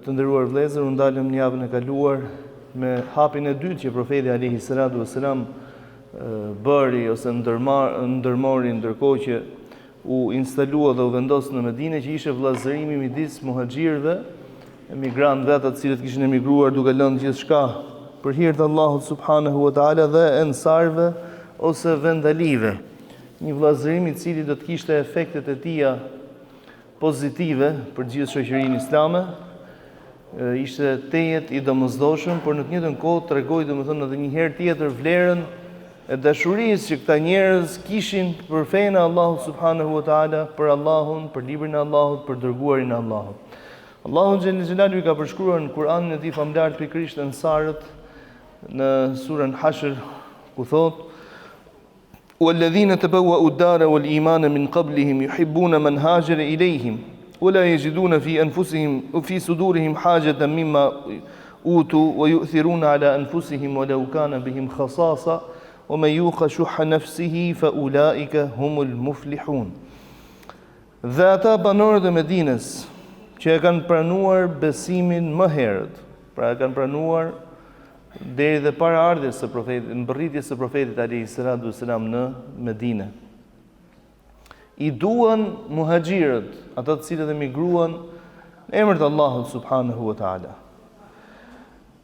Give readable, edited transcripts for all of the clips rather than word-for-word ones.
Të nderuar vëllezër, u ndalëm në javën e kaluar me hapin e dytë që profeti alayhi salatu wasalam bëri ose ndërmori ndërkohë që u instalua dhe u vendos në Medinë që ishte vëllazërimi midis muhaxhirëve, emigrantëve ata të cilët kishin emigruar duke lënë gjithçka për hir të Allahut subhanahu wa taala dhe ensarëve ose vendalive. Një vëllazërim i cili do të kishte efektet e tija pozitive për gjithë shoqërinë islame, ishte tejet i domosdoshëm, por në të njëjtën kohë tregoi domethënë edhe një herë tjetër vlerën e dashurisë që këta njerëz kishin për fenë e Allahut subhanahu wa taala, për Allahun, për librin e Allahut, për dërguarin e Allahut. Allahu xhelle xhelaluhu i ka përshkruar në Kur'anin e tij famëlartë pikërisht ensarët në surën Hashr ku thotë Walladhina tabawwa'u ad-dara wal imana min qablihim yuhibbuna man hajara ilayhim wa la yajiduna fi anfusihim fi sudurihim hajatan mimma utu wa yu'thiruna ala anfusihim walau kana bihim khasasa wa man yuqa shuhha nafsihi fa ulaika humul muflihun. Dhe ata banorët e Medinës që e kanë pranuar besimin më herët, pra e kanë pranuar deri dhe para ardhjes së profetit, mbërritjes së profetit alayhi salatu wasalam në Medinë. I duan muhaxhirët, ata të cilët emigruan në emër të Allahut subhanahu wa taala.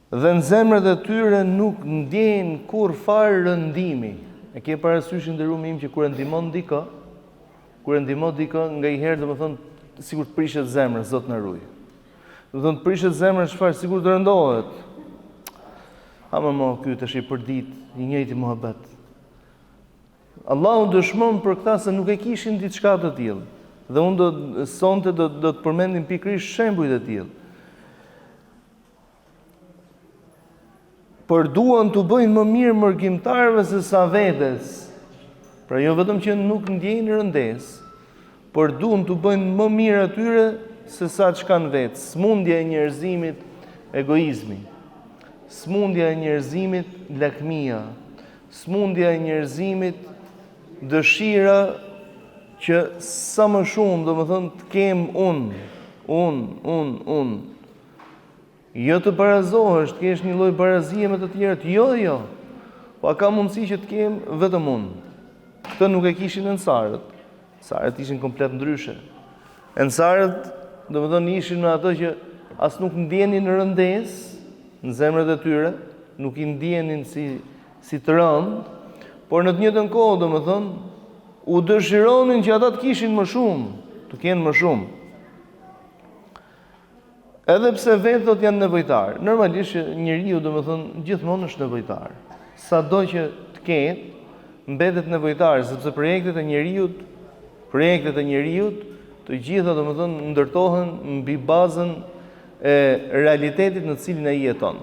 Dhe në zemrat e tyre nuk ndjejnë kurrfarë rëndimi. E ke parasysh i nderuar im që kur e ndihmon dikë, kur e ndihmon dikë, nganjëherë domethënë sikur të prishet zemra, Zot na ruaj. Domethënë të prishet zemra çfarë sikur të rëndohet. Ama mo ky tash i përditë, i njëjti muhabet. Allahu dëshmon për këta se nuk e kishin diçka të tillë. Dhe unë do sonte do do të përmendim pikërisht shembujt e tillë. Por duan t'u bëjnë më mirë mërgimtarëve se sa vetes. Pra jo vetëm që nuk ndjejnë rëndesë, por duan t'u bëjnë më mirë atyre se sa ç'kanë vetë. Smundja e njerëzimit, egoizmi. Smundja e njerëzimit, lakmia. Smundja e njerëzimit, dëshira që sa më shumë, domethënë, të kem unë, unë, unë, unë. Jo të barazohesh, të kesh një lloj barazie me të tjerët, jo, jo. Po a ka mundësi që të kem vetëm unë? Këtë nuk e kishin ensarët. Ensarët ishin komplet ndryshe. Ensarët, domethënë, ishin me ato që as nuk ndjenin rëndesë në zemrat e tyre, nuk i ndjenin si, si të rëndë, por në të njëjtën kohë, domethënë, u dëshironin që ata të kishin më shumë, të kenë më shumë. Edhe pse vetë thotë janë nevojtarë. Normalisht që njeriu, domethënë, gjithmonë është nevojtar. Sado që të ketë, mbetet nevojtar, sepse projektet e njeriut, projektet e njeriut, të gjitha, domethënë, ndërtohen mbi bazën e realitetit në të cilin ai jeton.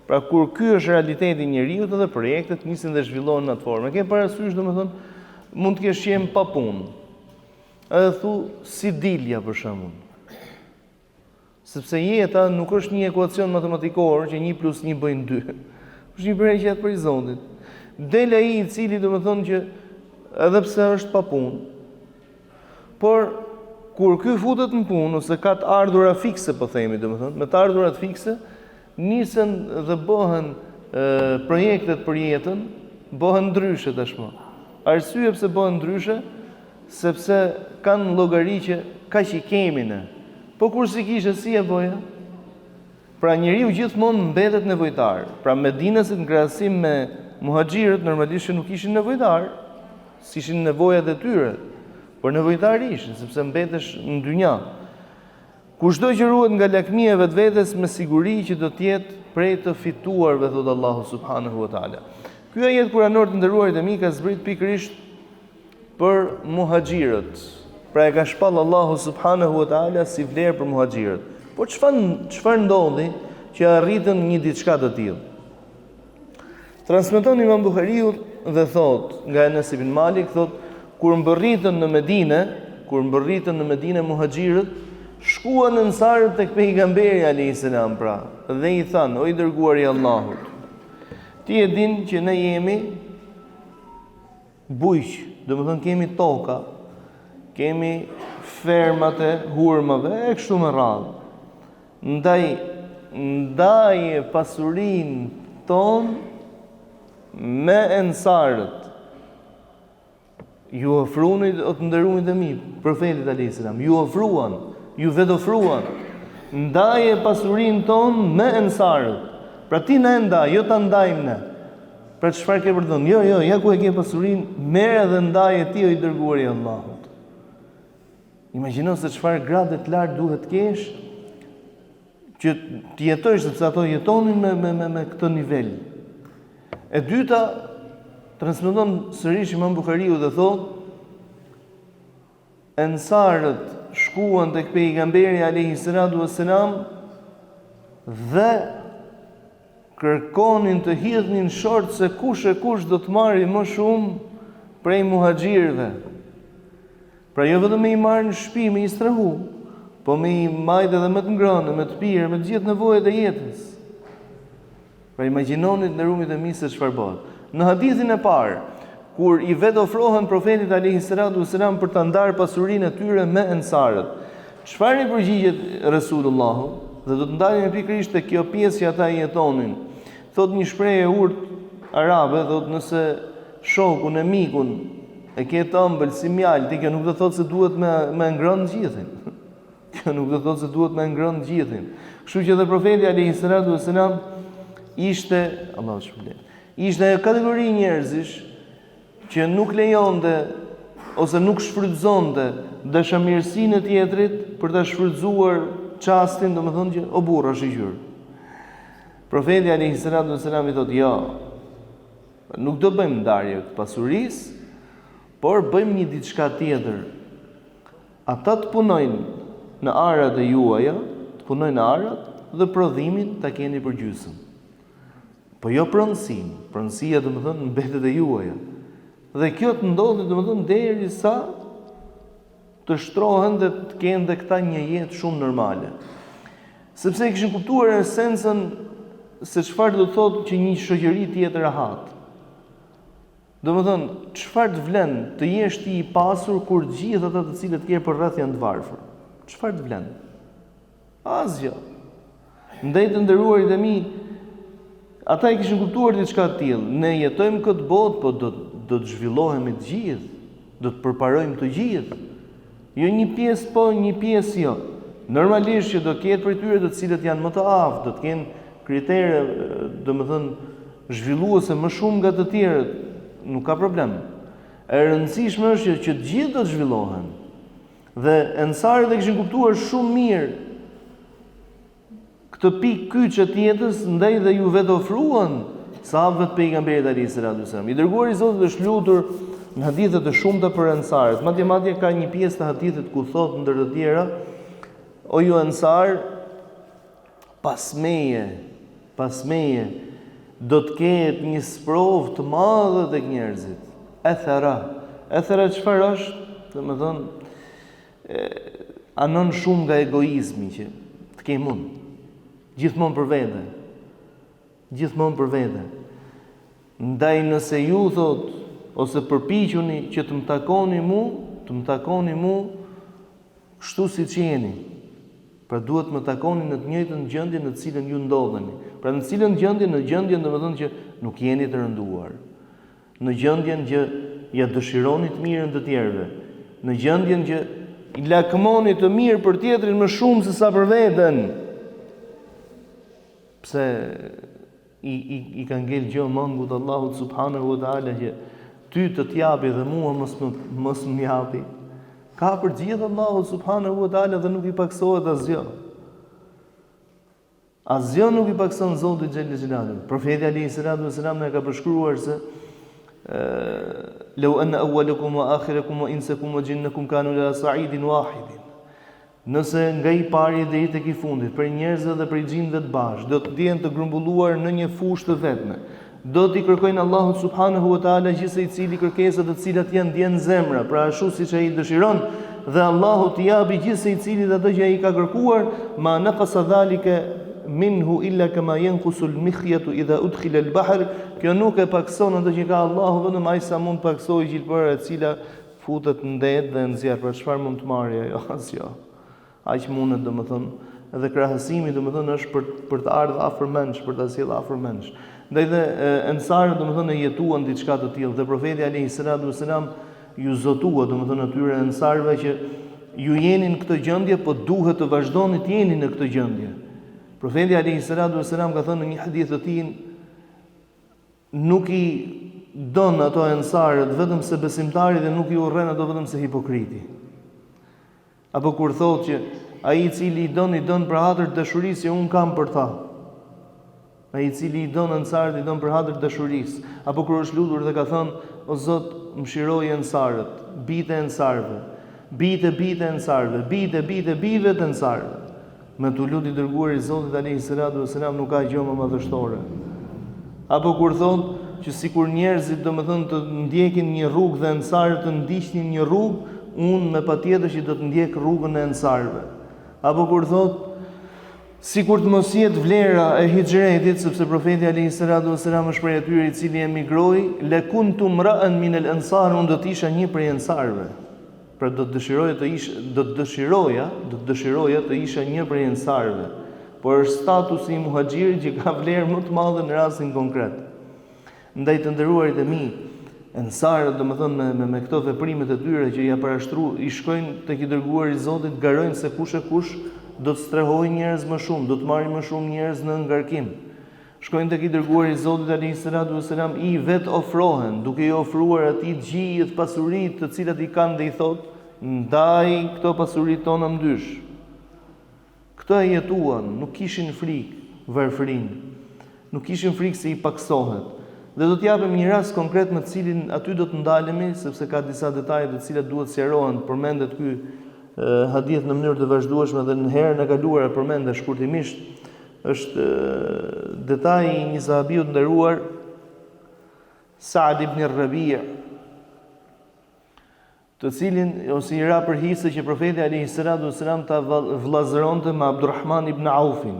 Pra kur ky është realiteti i njeriut edhe projektet nisin dhe zhvillohen në atë formë. E ke parasysh, domethënë, mund të kesh qenë pa punë. Edhe thu si dilja për shembull. Sepse jeta nuk është një ekuacion matematikor që 1 plus 1 bëjnë 2. Është një bereqet prej Zotit. Del ai i cili domethënë që edhe pse është pa punë, por kur ky futet në punë ose ka të ardhura fikse po themi domethënë, me të ardhurat fikse nisen dhe bëhen projektet për jetën, bëhen ndryshe tashmë. Arsye pse bëhen ndryshe, Sepse kanë llogari që kaq i kemi ne. Po kur s'i kishe si e bëje? Pra njeriu gjithmonë mbetet nevojtar. Pra medinasit në krahasim me muhaxhirët normalisht që nuk ishin nevojtar, s'ishin nevojat e tyre, por nevojtar ishin, sepse mbetesh në dynja. Kushdo që ruhet nga lakmia e vetvetes me siguri që do të jetë prej të fituarve, thotë Allahu subhanahu wa taala. Ky ajet kuranor të nderuarit e mi ka zbrit pikërisht për muhaxhirët. Pra e ka shpall Allahu subhanahu wa taala si vlerë për muhaxhirët. Por çfarë çfarë ndodhi që arritën një diçka të tillë? Transmeton Imam Buhariu dhe thot nga Enes ibn Malik thot kur mbërritën në Medinë, kur mbërritën në Medinë muhaxhirët, shkuan ensarët tek pejgamberi alayhis salam pra dhe i thanë o i dërguari i Allahut ti e din që ne jemi Bujq, domethënë kemi toka, kemi fermat e hurmave e kështu me radhë. Ndaj ndaje pasurinë tonë me ensarët. Ju ofruan o të nderuamit e mi, profetit alayhis salam, ju ofruan, ju vetofruan. Ndaje pasurinë tonë me ensarët. Pra ti na e ndaj, jo ta ndajmë ne. Pra çfarë ke për të dhënë? Jo, jo, ja ku e ke pasurinë, merre dhe ndaje ti o i dërguari i Allahut. Imagjino se çfarë grade të lartë duhet të kesh që të jetojsh sepse ato jetonin me me me me këtë nivel. E dyta transmeton sërish Imam Buhariu dhe thotë Ensarët shkuan tek pejgamberi alayhi salatu wassalam dhe kërkonin të hidhnin short se kush e kush do të marri më shumë prej muhaxhirëve. Pra jo vetëm me i marrë në shtëpi, me i strehu, po me i majtë edhe me të ngrënë, me të pirë, me të gjithë nevojat e jetës. Pra imagjinoni të nderumit e mi se çfarë bëhet. Në hadithin e parë, kur i vetofrohen profetit alayhi salatu wasalam për ta ndarë pasurinë e tyre me ensarët, çfarë i përgjigjet Resulullahu? Dhe do të ndalemi pikërisht te kjo pjesë që ata i jetonin. Thotë një shprehje e urtë arabe, thotë nëse shokun e mikun e ke të ëmbël si mjalti, kjo nuk do të thotë se duhet me me ngrënë gjithin. Kjo nuk do të thotë se duhet me ngrënë gjithin. Kështu që edhe profeti alayhi salatu wasalam ishte, Allahu të shpërbleftë. Ishte ajo kategori njerëzish që nuk lejonte ose nuk shfrytëzonte dashamirësinë e tjetrit për ta shfrytëzuar çastin, domethënë që o burra shyqyr. Profeti alayhi salatu wasalam i thotë, "Jo. Nuk do bëjmë ndarje të pasurisë, por bëjmë një diçka tjetër. Ata të punojnë në arat e juaja, të punojnë në arat dhe prodhimin ta keni për gjysëm. Po jo pronësinë, pronësia domethënë mbetet e juaja. Dhe kjo të ndodhi domethënë derisa të shtrohen dhe të kenë dhe këta një jetë shumë normale. Sepse e kishin kuptuar esencën se çfarë do të thotë që një shoqëri të jetë rahat. Domethënë, çfarë të vlen të jesh ti i pasur kur të gjithë ata të cilët ke përreth janë të varfër? Çfarë të vlen? Asgjë. Ndaj të nderuarit e mi, ata e kishin kuptuar diçka të tillë. Ne jetojmë këtë botë, po do do të zhvillohemi të gjithë, do të përparojmë të gjithë. Jo një pjesë po, një pjesë jo. Normalisht që do ketë prej tyre të cilët janë më të aftë, do të kenë kritere, domethënë, zhvilluese më shumë nga të tjerët, nuk ka problem. E rëndësishme është që, që të gjithë do të zhvillohen. Dhe ensarët e kishin kuptuar shumë mirë këtë pikë kyçe të jetës, ndaj dhe ju vetofruan sahabëve të pejgamberit alayhi salatu wasallam. I dërguari i Zotit është lutur në hadithe të shumta për ensarët. Madje madje ka një pjesë të hadithit ku thotë ndër të tjera, o ju ensar, Pas meje, pas meje, do të ketë një sprovë të madhe tek njerëzit. Ethera. Ethera çfarë është? Domethënë, anon shumë nga egoizmi që të kem unë. Gjithmonë për vete. Gjithmonë për vete. Ndaj nëse ju thotë, ose përpiquni që të më takoni mu, të më takoni mu, Kështu siç jeni. Pra duhet të më takoni në të njëjtën gjendje në të cilën ju ndodheni. Pra në cilën gjendje, në gjendjen domethënë që nuk jeni të rënduar. Në gjendjen që ia dëshironi të mirën të tjerëve. Në gjendjen që i lakmoni të mirë për tjetrin më shumë se sa për veten. Pse i i i ka ngel gjë mangut Allahut subhanahu wa taala që ty të të japi dhe mua mos më mos më japi. Ka për të gjithë Allahu subhanahu wa taala dhe nuk i paksohet asgjë. Asgjë nuk i pakson Zotit xhelle xhelaluhu. Profeti alayhi salatu wasalam na ka përshkruar se Lau anna awwalakum wa akhirakum wa insakum wa jinnakum kanu ala sa'idin wahidin. Nëse nga i pari deri tek i fundit, prej njerëzve dhe prej xhinëve të bashkë, do të jenë të grumbulluar në një fushë të vetme, do t'i kërkojnë Allahut subhanehu ue teala gjithsecili kërkesa të cilat ia ndjen zemra, pra ashtu siç ai dëshiron, dhe Allahu t'i japi gjithsecilit atë që ai ka kërkuar, ma naqasa dhalike minhu illa kama yanqusu al-mikhyatu idha udkhila al-bahr, kjo nuk e pakëson atë që ka Allahu vetëm aq sa mund të paksojë gjilpëra e cila Futet në det dhe e nxjerr, pra çfarë mund të marrë ajo? Asgjë. Aq mundet, domethënë, Edhe krahasimi, domethënë, është për për të ardhur afër mendsh, për ta sjellë afër mendsh. Ndaj dhe ensarët, domethënë, e jetuan diçka të tillë dhe profeti alayhi salatu wasalam ju zotua, domethënë atyre ensarëve që ju jeni në këtë gjendje, po duhet të vazhdoni të jeni në këtë gjendje. Profeti alayhi salatu wasalam ka thënë në një hadith të tij nuk i don ato ensarët vetëm se besimtari dhe nuk i urren ato vetëm se hipokriti. Apo kur thotë që ai i cili i don i don për hatër të dashurisë që unë kam për ta. Ai i cili i don ensarët i don për hatër të dashurisë. Apo kur është lutur dhe ka thënë, o Zot, mëshiroji ensarët, bijtë e ensarëve, bijtë e bijtë e ensarëve, bijtë e bijtë e bijve të ensarëve. Me t'u lut i dërguari i Zotit alejhi salatu ue selam nuk ka gjë më madhështore. Apo kur thotë që sikur njerëzit domethënë të ndjekin një rrugë dhe ensarët të ndiqnin një rrugë, unë me patjetër që do të ndjek rrugën e ensarëve. Apo kur thotë sikur të mos jetë vlera e hixhretit, sepse profeti alejhi salatu ue selam është prej atyre i cili emigroi, le kuntu mra'an min el ensar, unë do të isha një prej ensarëve. Pra do të dëshiroja të ish, do të dëshiroja, do të dëshiroja të isha një prej ensarëve. Por është statusi i muhaxhirit që ka vlerë më të madhe në rastin konkret. Ndaj të nderuarit e mi, ensarët, domethënë me, me, me këto veprimet e tyre që ia parashtru, i shkojnë tek i dërguari i Zotit, garojnë se kush e kush do të strehojë njerëz më shumë, do të marrë më shumë njerëz në ngarkim. Shkojnë tek i Dërguari i Zotit alejhi salatu ue selam i vetofrohen, duke i ofruar atij të gjithë pasuritë të cilat i kanë dhe i thotë, ndaji këto pasuri tona më dysh. Këto e jetuan, nuk kishin frikë varfërinë, nuk kishin frikë se i pakësohet. Dhe do të japim një rast konkret me të cilin aty do të ndalemi, sepse ka disa detaje të cilat duhet sqarohen, përmendet ky hadith në mënyrë të vazhdueshme dhe në herën e kaluar e përmenda shkurtimisht. Është detaji i një sahabiu të nderuar Sa'd ibn Rabi' të cilin ose i ra për hise që profeti alayhi salatu wasalam ta vëllazëronte me Abdurrahman ibn Aufin.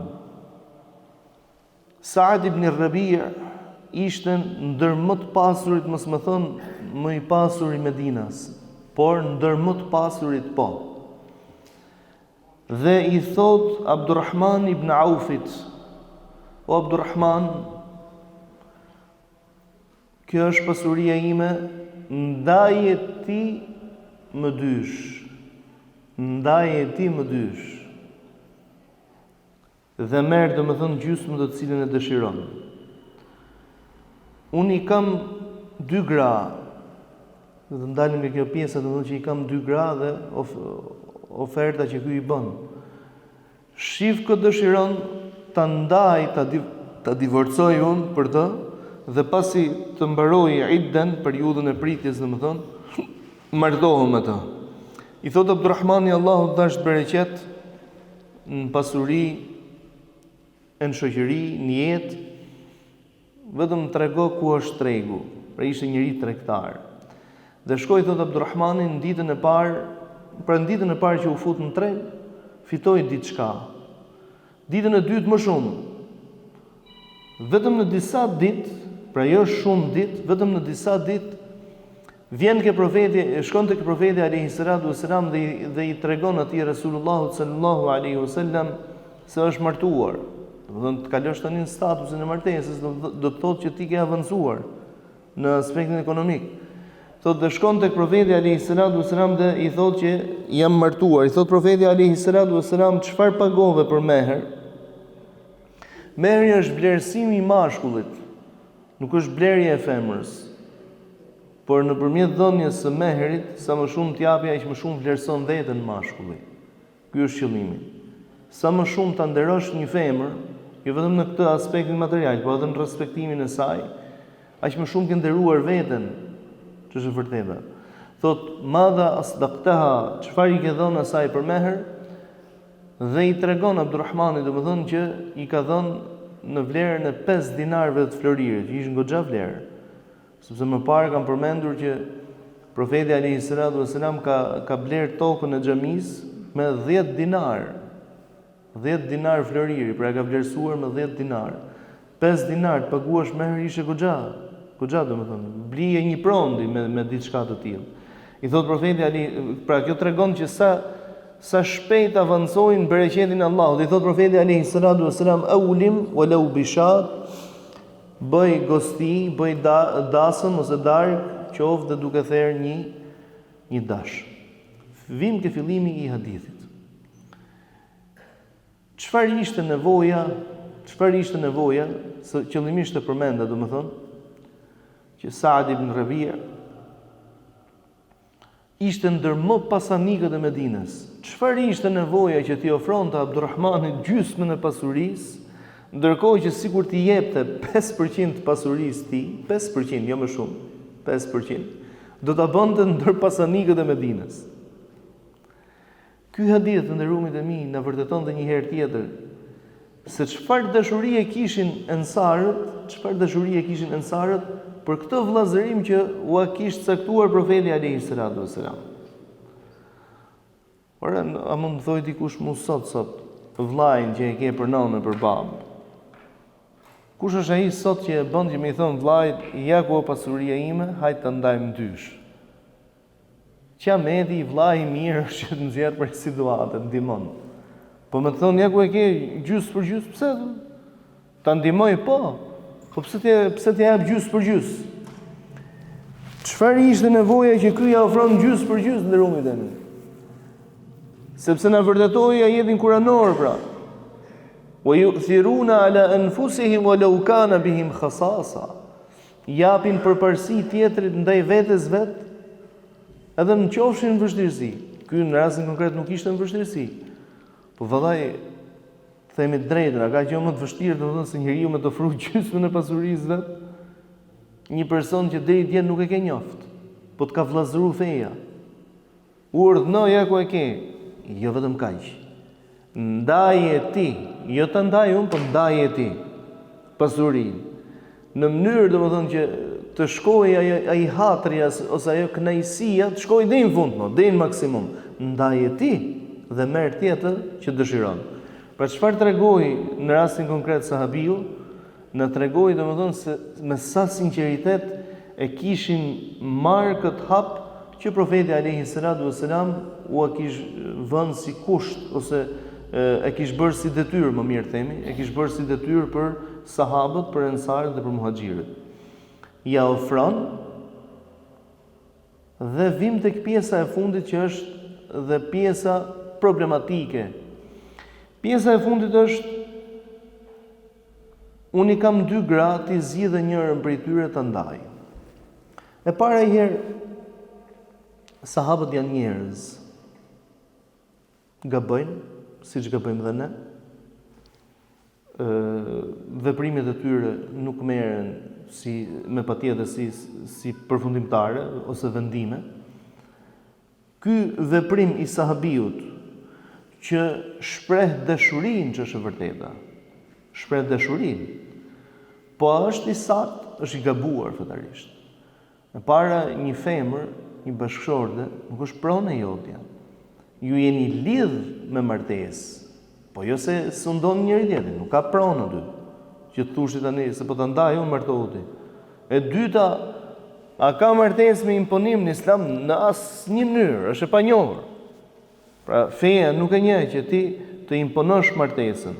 Sa'd ibn Rabi' ishte ndër më të pasurit, mos me thënë më i pasuri i Medinas, por ndër më të pasurit po. Dhe i thotë Abdurrahman ibn Aufit, o Abdurrahman, kjo është pasuria ime, ndaje ti më dysh, ndaje ti më dysh. Dhe merr domethënë gjysmën të cilën e dëshiron. Unë i kam dy gra, dhe të ndalim te kjo pjesa, domethënë që i kam dy gra dhe of, oferta që ky i bën. Shif kë dëshiron ta ndaj, ta, di, ta divorcoj unë për të, dhe pasi të mbaroj idden, periudhën e pritjes, domethënë, martohu me të. I thotë Abdurrahmani Allahu të dhashtë bereqet, në pasuri e në shoqëri, në jetë, vetëm trego ku është tregu. Pra ishte njeri tregtar. Dhe shkoi thotë Abdurrahmani në ditën e parë, pra në ditën e parë që u fut në treg, fitoi diçka. Ditën e dytë më shumë. Vetëm në disa ditë, pra jo shumë ditë, vetëm në disa ditë Vjen ke profeti, shkon tek profeti alayhi salatu wasalam dhe dhe i tregon atij Resulullahut sallallahu alaihi wasallam se është martuar. Domethënë të kalosh tani në statusin e martesës do do të thotë që ti ke avancuar në aspektin ekonomik. Thotë dhe shkon tek profeti alayhi salatu wasalam dhe i thotë që jam martuar. I thotë profeti alayhi salatu wasalam çfarë pagove për mehr? Mehri është vlerësimi i mashkullit. Nuk është blerje e femrës, por nëpërmjet dhënies së mehrit, sa më shumë të japi, aq më shumë vlerëson veten mashkulli. Ky është qëllimi. Sa më shumë ta nderosh një femër, jo vetëm në këtë aspektin material, por edhe në respektimin e saj, aq më shumë ke nderuar veten, që është e vërteta. Thotë, madha asdaktaha, çfarë i ke dhënë asaj për mehr? Dhe i tregon Abdurrahmani, domethënë që i ka dhënë në vlerën e 5 dinarëve të floririt, që ishin goxha vlerë. Sepse më parë kam përmendur që profeti alayhi salatu wasalam ka ka blerë tokën e xhamisë me 10 dinar. 10 dinar floriri, pra e ka vlerësuar me 10 dinar. 5 dinar të paguash mehr ishte goxha, goxha domethënë, blije një pronë me me diçka të tillë. I thotë profeti Ali, pra kjo tregon që sa. sa shpejt avancojnë bereqetin e Allahut. I thot profeti alayhi salatu wasalam aulim walau bishat bëj gosti, bëj da, dasëm ose darkë, qoftë dhe duke therë një një dash. Vim ke fillimi i hadithit. Çfarë ishte nevoja? Çfarë ishte nevoja? Se qëllimisht e përmenda, domethënë, që Saad ibn Rabia ishte ndër më pasanikët e Medinës. Çfarë ishte nevoja që t'i ofronte Abdurrahmanit gjysmën e pasurisë, ndërkohë që sikur t'i jepte 5% të pasurisë tij, 5%, jo më shumë, 5%, do ta bënte ndër pasanikët e Medinës. Ky hadith, të nderuamit e mi, na vërteton dhe një herë tjetër se çfarë dashurie kishin ensarët, çfarë dashurie kishin ensarët për këtë vëllazërim që ua kish caktuar profeti alayhi salatu wasalam. Ora, a mund të thojë dikush mu sot sot, vëllain që e ke për nënë për babë. Kush është ai sot që e bën që me i thon vëllait, ja ku o pasuria ime, hajt ta ndajmë dysh. Qameti vllai i mirë është që të nxjerr prej situate, të ndihmon. Po me të thonë, ja ku e ke gjysë për gjysë, pse? Ta ndihmoj, po. Po pse t'ia pse t'ia jap gjysë për gjysë? Çfarë ishte nevoja që ky ia ofron gjysë për gjysë nderumit e mi? Sepse na vërtetoi ajetin kuranor, pra. Wa juthiruna ala anfusihim wa law kana bihim khasasa. Japin përparësi tjetrit ndaj vetes vet, edhe në qofshin në vështirësi. Ky në rastin konkret nuk ishte në vështirësi. Po vallai themi të drejtën, a ka gjë më të vështirë domethënë se njeriu me të ofru gjysmën e pasurisë vet? Një person që deri dje nuk e ke njoft, po të ka vllazëru feja. Urdhno, ja ku e ke. Jo vetëm kaq. Ndaje ti, jo ta ndaj unë, po ndaje ti pasurinë. Në mënyrë, domethënë që të shkojë ai ai hatri ose ajo kënaqësia, të shkojë deri në fund, mo, deri në maksimum. Ndaje ti dhe merr ti atë që dëshiron. Pra çfarë tregoi në rastin konkret sahabiu? Na tregoi domethënë se me sa sinqeritet e kishin marrë këtë hap që profeti alejhi salatu vesselam ua kish vënë si kusht ose e kish bërë si detyrë, më mirë themi, e kish bërë si detyrë për sahabët, për ensarët dhe për muhaxhirët. Ja ofron dhe vim tek pjesa e fundit që është dhe pjesa problematike. Pjesa e fundit është Unë i kam dy gra, ti zgjidhe njërën prej tyre ta ndaj. E para një herë, sahabët janë njerëz. Gabojnë, siç gabojmë dhe ne. Ë veprimet e tyre nuk merren si me patjetër si si përfundimtare ose vendime. Ky veprim i sahabiut që shpreh dashurinë që është e vërteta, shpreh dashurinë, po a është i saktë, është i gabuar fetarisht. E para një femër, një bashkëshorte, nuk është pronë e jotja. Ju jeni lidh me martesë, po jo se sundon njëri tjetrin, nuk ka pronë aty. Që të thush ti tani se po ta ndaj unë martohu ti. E dyta, a ka martesë me imponim në Islam në asnjë mënyrë, është e panjohur. Pra feja nuk e njeh që ti të imponosh martesën.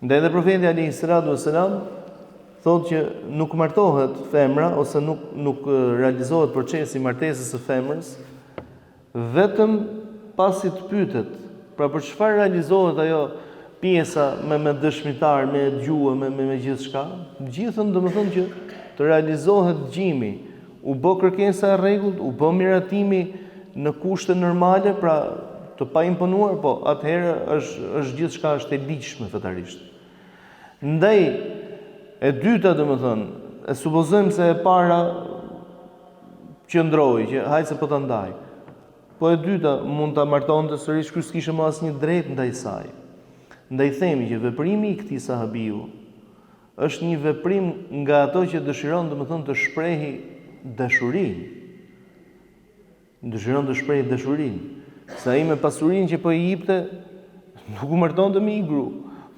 Ndaj dhe profeti alayhi salatu wasalam thotë që nuk martohet femra ose nuk nuk realizohet procesi i martesës së femrës vetëm pasi të pyetet. Pra për çfarë realizohet ajo pjesa me me dëshmitar, me dëgjue, me me, me gjithçka? Gjithën domethënë që të realizohet dëgjimi. U bë kërkesa e rregullt, u bë miratimi në kushte normale, pra të paimponuar, po atëherë është është gjithçka është e ligjshme fetarisht. Ndaj e dyta domethënë, e supozojmë se e para qëndroi, që hajt se po ta ndaj. Po e dyta, mund ta martonte sërish, ky s'kishte më asnjë drejt ndaj saj. Ndaj themi që veprimi i këtij sahabiu është një veprim nga ato që dëshiron domethënë të shprehi dashurinë. Dëshiron të shprehi dashurinë. Se ai me pasurinë që po i jipte, nuk u martonte me një gru,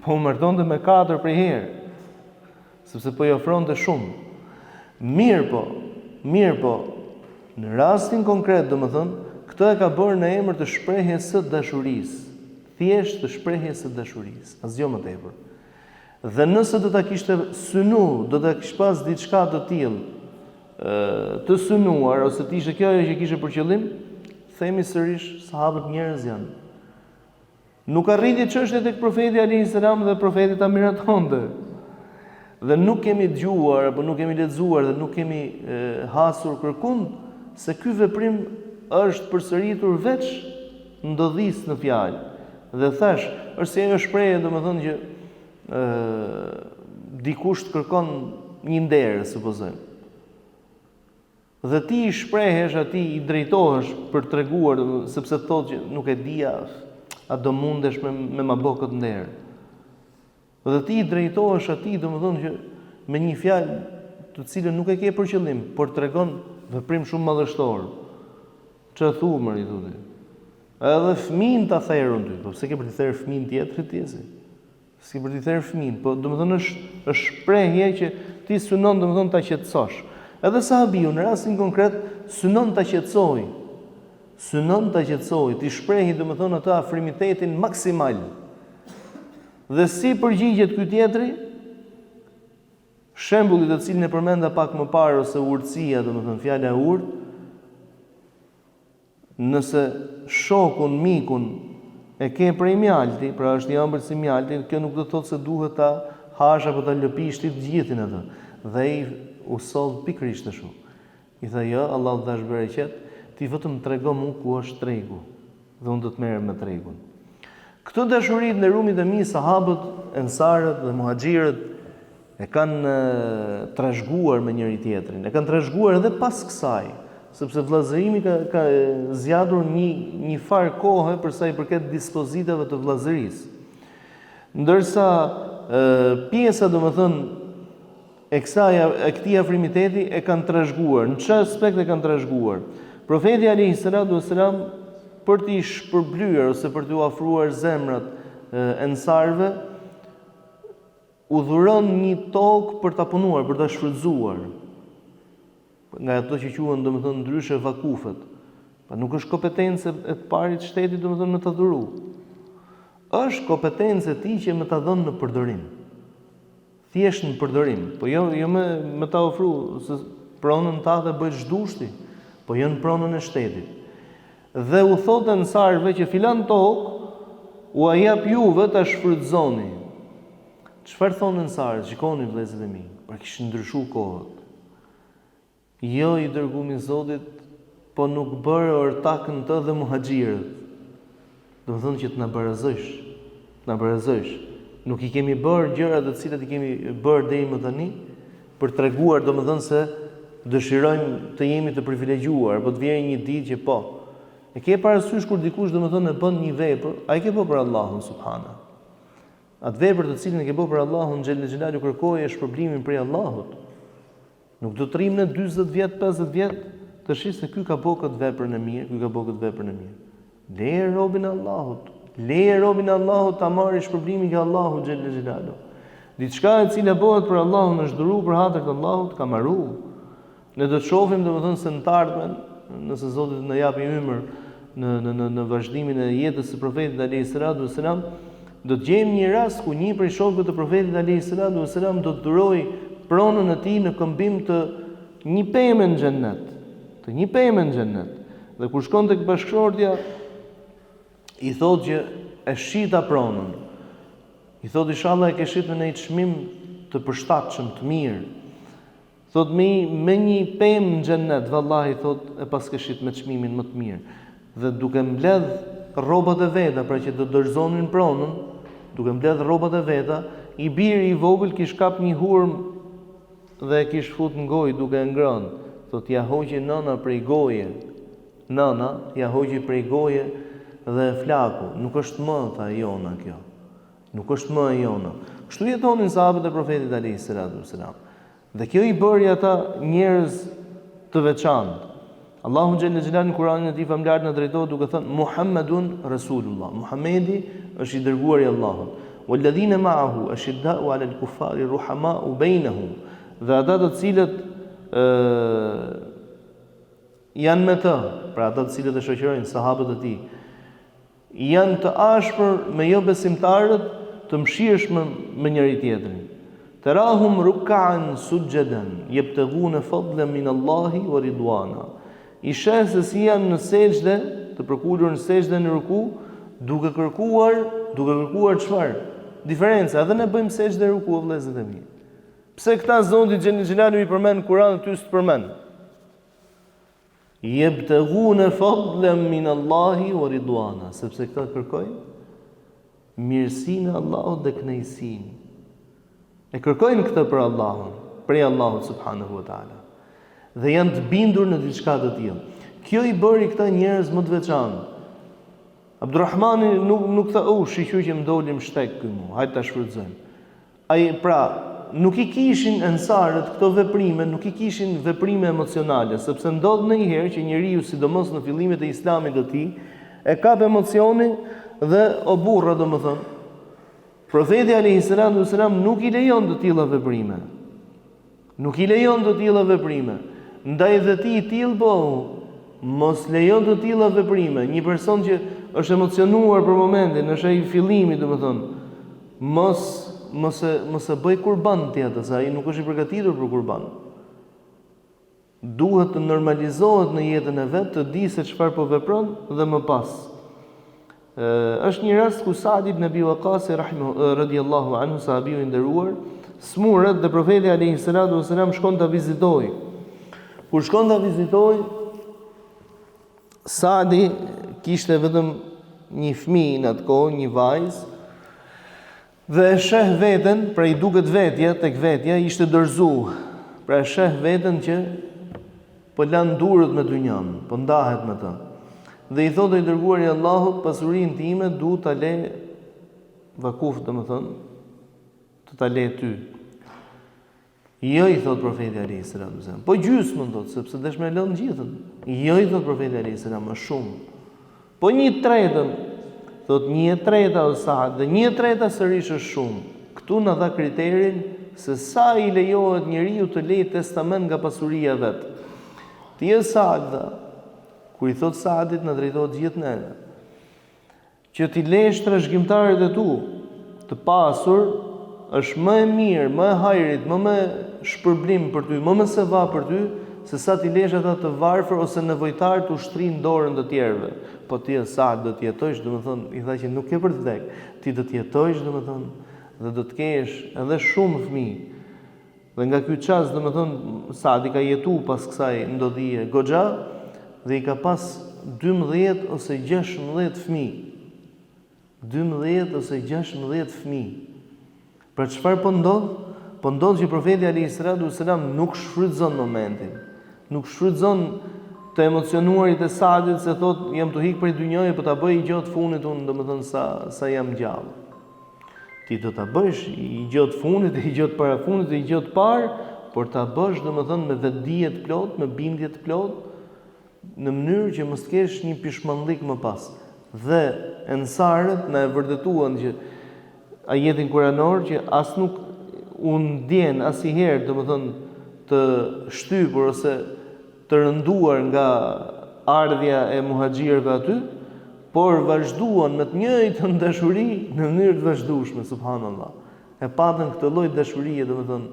po u martonte me katër përnjëherë. Sepse po i ofronte shumë. Mirëpo, mirëpo, në rastin konkret, domethënë, Këtë e ka bërë në emër të shprehjes së dashurisë, thjesht të shprehjes së dashurisë, asgjë më tepër. Dhe nëse do ta kishte synu, do ta kish pas diçka të tillë, të synuar ose të ishte kjo ajo që kishte për qëllim, themi sërish sahabët njerëz janë. Nuk arriti çështja tek profeti alayhi salam dhe profeti ta miratonte. Dhe nuk kemi dëgjuar apo nuk kemi lexuar dhe nuk kemi e, hasur kërkund se ky veprim është përsëritur veç ndodhisë në fjalë. Dhe thash, është si ajo shprehje, domethënë që ë dikush të kërkon një nder, supozojmë. Dhe ti i shprehesh atij, i drejtohesh për të treguar, sepse të thotë që nuk e dija, a do mundesh me, me ma bo këtë nder. Dhe ti i drejtohesh atij, domethënë që me një fjalë të cilën nuk e ke për qëllim, por tregon veprim shumë madhështor. Ç'e thu mër i thu ti? Edhe fëmin ta ther unë ty, po pse ke për t'i therë fëmin tjetrit ti si? S'ke për t'i therë fëmin, po domethënë është është shprehje që ti synon domethënë ta qetësosh. Edhe sahabiu në rastin konkret synon ta qetësojë. Synon ta qetësojë, t'i shprehi domethënë atë afrimitetin maksimal. Dhe si përgjigjet ky tjetri? Shembulli të cilin e përmenda pak më parë ose urtësia, domethënë fjala e urtë, Nëse shokun, mikun, e ke prej mjalti, pra është i ëmbël si mjalti, kjo nuk do të thotë se duhet ta hash apo ta lëpish ti të gjithin atë. Dhe ai u soll pikërisht ashtu. I tha, jo, Allahu të dhashtë bereqet, ti vetëm trego mu ku është tregu dhe unë do të merrem me tregun. Këtë dashuri të nderumit e mi, sahabët, ensarët dhe muhaxhirët e kanë trashëguar me njëri tjetrin. E kanë trashëguar edhe pas kësaj, sepse vëllazërimi ka ka zgjatur një një farë kohe për sa i përket dispozitave të vëllazërisë. Ndërsa pjesa domethënë e kësaj e këtij afrimiteti e kanë trashëguar. Në çfarë aspekt e kanë trashëguar? Profeti alayhi salatu wasalam për t'i shpërblyer ose për t'u afruar zemrat ensarëve u dhuron një tokë për ta punuar, për ta shfrytëzuar. Nga ato që quhen domethënë ndryshe vakufet. Pa nuk është kompetencë e të parit të shtetit domethënë me ta dhuru. Është kompetencë e tij që me ta dhënë në përdorim. Thjesht në përdorim, po jo jo me me ta ofru se pronën tate bëj ç'dush ti, po jo në pronën e shtetit. Dhe u thotë ensarëve që filan tokë ua jap juve ta shfrytëzoni. Çfarë thonë ensarët? Shikoni vëllezërit e mi, pra kishin ndryshu kohët. Jo i dërgumi i Zotit, po nuk bëre ortak në të dhe muhaxhirët. Domethënë që të na barazojsh, të na barazojsh. Nuk i kemi bërë gjërat të cilat i kemi bërë deri më tani për të treguar domethënë se dëshirojmë të jemi të privilegjuar, apo të vjen një ditë që po. E ke parasysh kur dikush domethënë e bën një vepër, a e ke bërë për Allahun subhana. Atë vepër të cilën e ke bërë për Allahun xhelle xhelalu kërkoje shpërblimin prej Allahut. Nuk do të rrimë ne 40 vjet, 50 vjet të shoh se ky ka bo këtë veprën e mirë, ky ka bo këtë veprën e mirë. Leje robin e Allahut, leje robin e Allahut ta marrë shpërblimin nga Allahu xhelle xhelalu. Diçka e cila bëhet për Allahun është dhuru për hatër të Allahut, ka maru. Ne do të shohim domethënë se në të ardhmen, nëse Zoti të na japi ymër në në në në vazhdimin e jetës së profetit alayhi salatu wasalam, do të gjejmë një rast ku një prej shokëve të profetit alayhi salatu wasalam do të dhurojë pronën e tij në këmbim të një peme në xhennet, të një peme në xhennet. Dhe kur shkon tek bashkëshortja, i thotë që e shita pronën. I thotë ishalla e ke shit me një çmim të përshtatshëm, të mirë. Thotë me me një pemë në xhennet, vallahi thotë e paske shit me çmimin më të mirë. Dhe duke mbledh rrobat e veta, pra që do dorëzonin pronën, duke mbledh rrobat e veta, i biri i vogël kish kap një hurmë dhe e kish fut në gojë duke e ngrënë. Thotë ja hoqi nëna prej goje. Nëna ja hoqi prej goje dhe e flaku. Nuk është më, tha e jona kjo. Nuk është më e jona. Kështu jetonin sahabët e profetit alayhi salatu wasalam. Dhe kjo i bëri ata njerëz të veçantë. Allahu xhelle xhelalu në Kur'anin e tij famëlartë na drejtohet duke thënë Muhammedun Rasulullah. Muhamedi është i dërguari i Allahut. Walladhina ma'ahu ashidda'u 'ala al-kuffari ruhama'u bainahum. Dhe ata të cilët ë. Janë me të, pra ata të cilët e shoqërojnë, sahabët e tij. Janë të ashpër me jobesimtarët, të mëshirshëm me njëri-tjetrin. Terahum ruk'an sujjadan yabtaghuna fadlan min Allahi wa ridwana. I sheh se si janë në sexhde, të përkulur në sexhde në ruku, duke kërkuar, duke kërkuar çfarë? Diferenca, edhe ne bëjmë sexhde ruku o vëllezërit e mi. Pse këta Zoti xhel xhelalu i përmend në Kur'an ty s'të përmend? Yebtaguna fadlan min Allahi wa ridwana, sepse këta kërkojnë mirësinë e Allahut dhe kënaqësinë. E kërkojnë këtë për Allahun, prej Allahut subhanahu wa taala. Dhe janë të bindur në diçka të tillë. Kjo i bëri këta njerëz më të veçantë. Abdurrahmani nuk nuk tha, "U, shyqyr që më doli mshtek ky mu, hajde ta shfrytëzojmë." Ai, pra, nuk i kishin ensarët këto veprime, nuk i kishin veprime emocionale, sepse ndodh ndonjëherë që njeriu, sidomos në fillimet e Islamit të tij, e kap emocioni dhe o burra, domethënë, Profeti alayhi salatu wasalam nuk i lejon të tilla veprime. Nuk i lejon të tilla veprime. Ndaj dhe ti i tillë bëhu. Mos lejo të tilla veprime. Një person që është emocionuar për momentin, është ai fillimi, domethënë, mos mos e mos e bëj kurban ti atë, se ai nuk është i përgatitur për kurban. Duhet të normalizohet në jetën e vet, të di se çfarë po vepron dhe më pas. Ë është një rast ku Sa'd ibn Abi Waqqas rahimahu radiyallahu anhu sahabiu i nderuar smuret dhe profeti alayhi salatu wasalam shkon ta vizitojë. Kur shkon ta vizitojë Sa'di kishte vetëm një fëmijë në atë kohë, një vajzë, Dhe e sheh veten, pra i duket vetja, tek vetja, ishte dorëzu. Pra e sheh veten që po lan durët me dynjan, po ndahet me të. Dhe i thotë i dërguari i Allahut, pasurinë time du ta le vakuf, domethënë, të ta le ty. Jo i thot profeti alayhi salatu wasalam. Po gjysmën thot, sepse desh me lënë gjithën. Jo i thot profeti alayhi salam, më shumë. Po një tretën, thot një e treta o Saad, dhe një e treta sërish është shumë. Këtu na dha kriterin se sa i lejohet njeriu të lejë testament nga pasuria vet. Ti o Saad, dha, kur i thot Saadit na drejtohet gjithë neve. Që t'i lesh trashëgimtarët e tu të pasur është më e mirë, më e hajrit, më me shpërblim për ty, më me sevap për ty, se sa t'i lesh ata të varfër ose nevojtarë t'u shtrijnë dorën të tjerëve. Po ti o Saad do të jetojsh, domethënë, i tha që nuk ke për të vdek. Ti do të jetojsh, domethënë, dhe do të kesh edhe shumë fëmijë. Dhe nga ky çast, domethënë, Saadi ka jetu pas kësaj ndodhie goxha dhe i ka pas 12 ose 16 fëmijë. 12 ose 16 fëmijë. Pra çfarë po ndodh? Po ndodh që profeti alayhi salatu wasalam nuk shfrytëzon momentin. Nuk shfrytëzon të emocionuarit e Saadit se thot jam tu hik prej dynjaje, po ta bëj një gjë të fundit unë, domethënë sa sa jam gjallë. Ti do ta bësh i gjë të fundit, i gjë të parafundit, i gjë të parë, por ta bësh domethënë me vetëdije të plotë, me bindje të plotë, në mënyrë që mos të kesh një pishmanllik më pas. Dhe ensarët na e vërtetuan që ajetin kuranor që as nuk u ndjen asnjëherë, domethënë të shtypur ose të rënduar nga ardhja e muhaxhirëve aty, por vazhduan me të njëjtën dashuri në mënyrë të vazhdueshme, subhanallah. E patën këtë lloj dashurie, domethënë,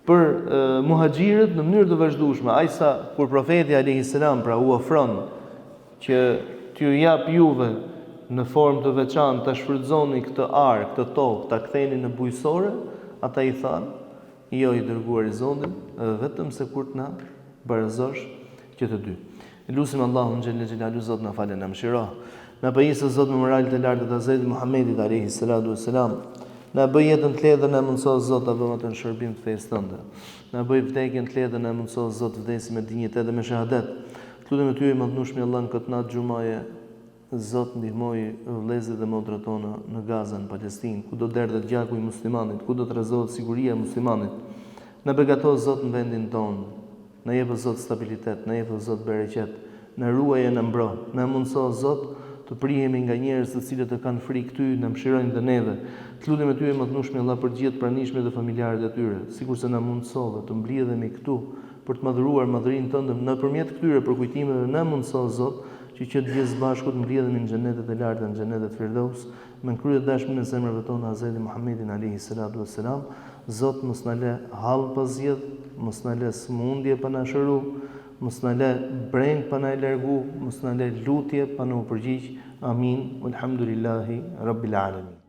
për e, muhaxhirët në mënyrë të vazhdueshme, aq sa kur profeti alayhi salam pra u ofron që t'ju jap juve në formë të veçantë ta shfrytëzoni këtë arë, këtë tokë, ta ktheni në bujqësore, ata i thanë, Jo i dërguar i Zotit, vetëm se kur të na barazosh që të dy. E lusim Allahun xhelle xhelalu Zot na fal e na mëshiro. Na pajis o Zot me moralet e larta të Hazreti Muhammedit alayhi salatu wassalam. Na bëj jetën të lehtë dhe na mundëso Zot ta bëjmë atë në shërbim të fesë tënde. Na bëj vdekjen të lehtë dhe na mundëso Zot të vdesim me dinjitet dhe me shahadet. Të lutemi ty i madhnushmi Allah në këtë natë xhumaje Zot ndihmoji vëllezërit dhe motrat tona në Gaza në Palestinë, kudo derdhet gjaku i muslimanit, kudo trazohet siguria e muslimanit. Na begato Zot në vendin tonë, na jep o Zot stabilitet, na jep o Zot bereqet, na ruaj e na mbro, na mundëso o Zot të prihemi nga njerëz të cilët të kanë frikë ty, na mëshirojnë dhe neve. Të lutemi ty i madhnushmi Allah për të gjithë të pranishmit dhe familjarët e tyre, sikurse na mundësove të mblidhemi këtu. Për të madhëruar madhërinë Tënde nëpërmjet këtyre përkujtimeve na mundëso o Zot që që të gjithë së bashku të mblidhemi në xhenetet e larta në xhenetet Firdeus me në krye të dashmin e zemrave tona Hazreti Muhammedin alejhi salatu ves selam Zot mos na le hall pa zgjidh mos na le sëmundje pa na shëru mos na le brengë pa na e largu mos na le lutje pa na u përgjigj Amin Walhamdulillahi Rabbil Alamin.